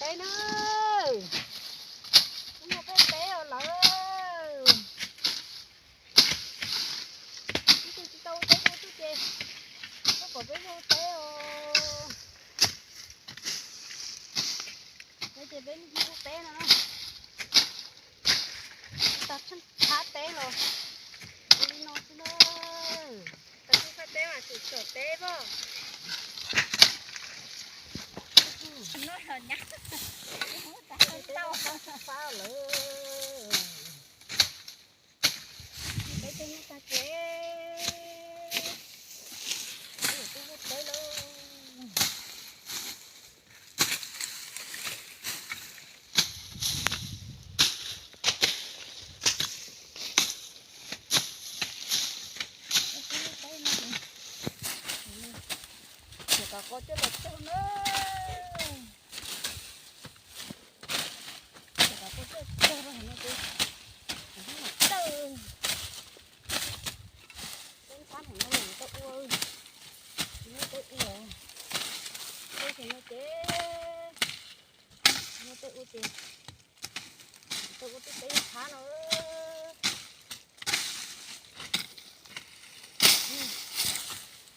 Teb na, ua peb teb os lawm. Ib tug tsis tau ua teb ua tug ces koj pom peb ua teb os. Peb ces peb ua teb no na. Tag tshab teb los ua li no xwb na. Tag tshab teb mas tsum tsom teb pob. Fab lawm. Peb tej nyuj tag ces peb yuav tuaj ua teb lawm. Ces kom qau coj los tsawg na. Ces kom qau coj tsawg rau hauv no ces kuv mam tawm. Peb ntxhab hauv no los tau ua, tsis muaj teb ua. Teb ces no ces, muaj teb ua ces tau ua tej teb ntxhab no.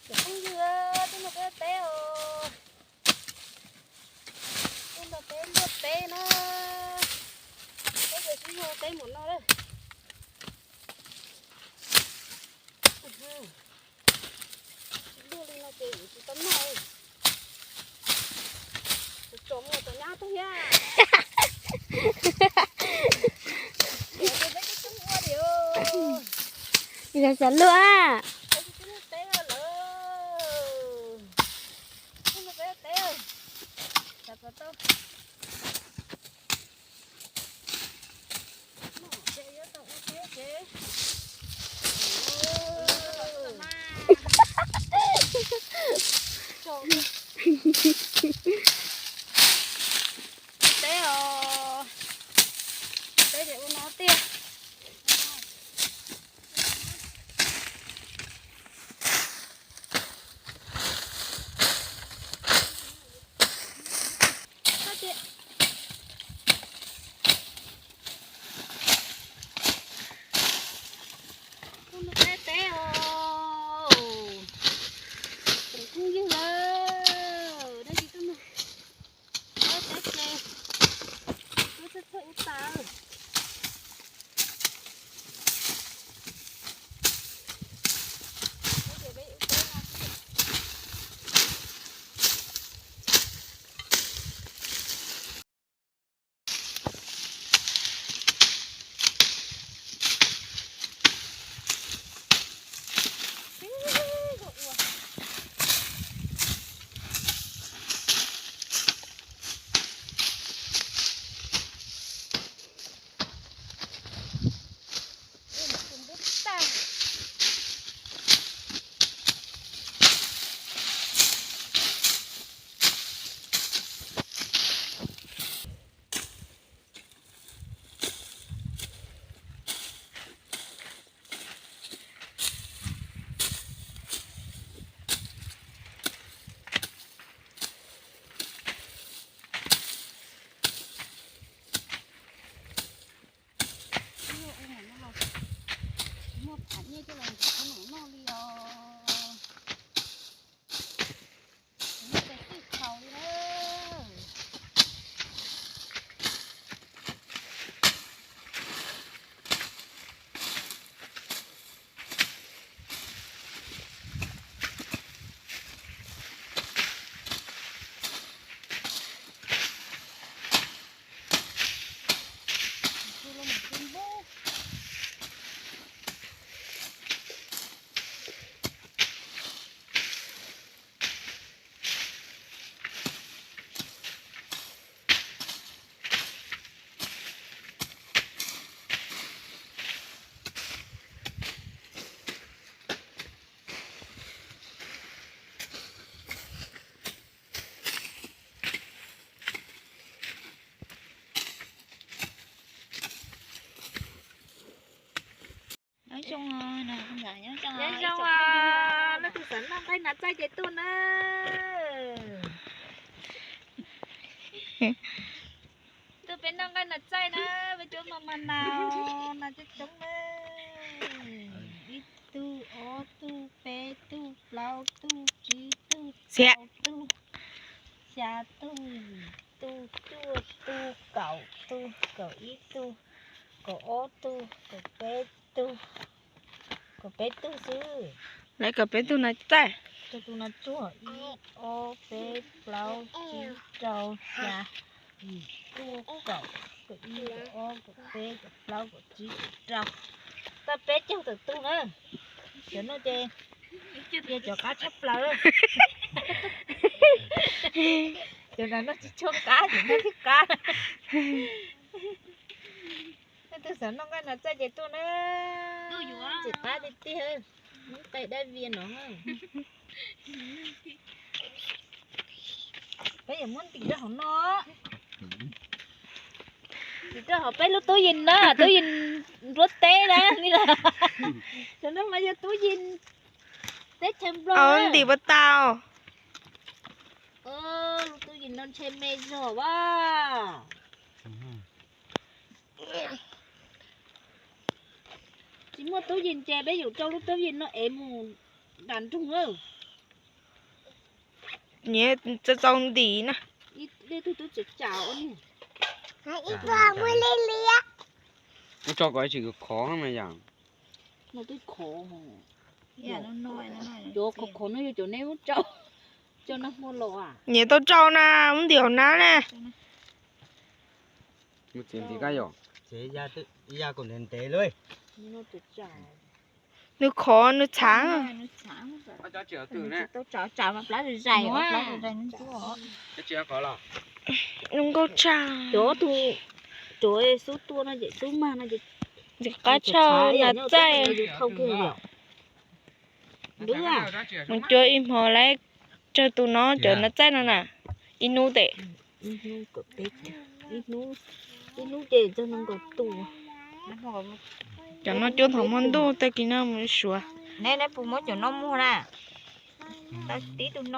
Cov phooj ywg, tuaj nrog peb ua teb os. Tuaj nrog peb ua teb na. Peb ces sib nrog ua teb mus no lawm. Tsis luaj li no ces yuav tsis tau noj. Tsom tsom mus tom nyab tug thiab. Peb twb tsis ua li os. Xav luaj. Peb twb tsis ua teb lawm. Peb ua teb, xav kom tau. Teb os, teb ces ua no tiag. Tuaj nrog peb teb os. Cov phooj ywg lawm, dab tsi tuaj nrog peb teb ces peb txhawj txhawj ua tas. Muaj pham nyiaj coj los nrhiav qhov noj li os. Muaj tes tij khaus li na. Nyob zoo, nyob zoo, leej twg xav noj nqaij hnav txaij ces tuaj na. Noj nqaij nas txaij na, peb cov mas mas nas, nas coob coob na. Ib tug, ob tug, peb tug, plaub tug, tsib tug, rau tug, xya tug, yim tug, cuaj tug, kaum tug, kaum ib tug, kaum ob tug, kaum peb tug, kaum peb tug xwb. Lawv kaum peb tug nas txaij. Tus nas tsuag, ib, ob, peb, plaub, tsib, rau, xya, yim, cuaj, kaum, kaum ib, kaum ob, kaum peb, kaum plaub, kaum tsib, kaum rau. Tau peb caug tawm tug na. Cov no ces yog cov qab tshaj plaws. Cov no tsis tshua qab, cov no thiaj qab. Leej twg xav noj nqaij nas txaij ces tuaj na. Txiv qab tiag tiag, muab qe dab vias no. Peb yuav muab ntim rau hauv no. Ntim rau hauv peb lub tub yees na, tub yees nruab teb na. Cov no mas yog tub yees teb chaws Nplog. Ntim puas tau? Lub tub yees no ntshe me zog as. Tsis muaj tub yees ces peb yuav coj lub tub yees no ev mus nram nroog lawm. Nyias txaus txaus ntim na. Ib tug tub tseem tsam. Ib tug muaj liab liab. Muab tso kom tsis khov mas yom. No twb khov. Cov khov khov no yog cov neb muab tso, tso nag hmo los. Nyias tau rau na, muab ntim hauv nab na. Mus txiav ntiv kab yom. Txiav ya kom ntev ntev lawm. Nws khov nws txhav. Tau tsav mas plab zais zais, plab zais zais nws ntsuab. Zoo nkauj tshaj. Cov tus, cov xub tua no ces xub mag no ces qab tshaj nas txaij. Mus cuab ib hmo lawm, tsawg tus no cov nas txaij no na, ib hnub tes. Ib hnub ces txog nees nkaum tus. Cov no cuab thaum hmo ntuj, tag kis no mus suav. Neb, neb puas muab cov no muag na? Tib tug no.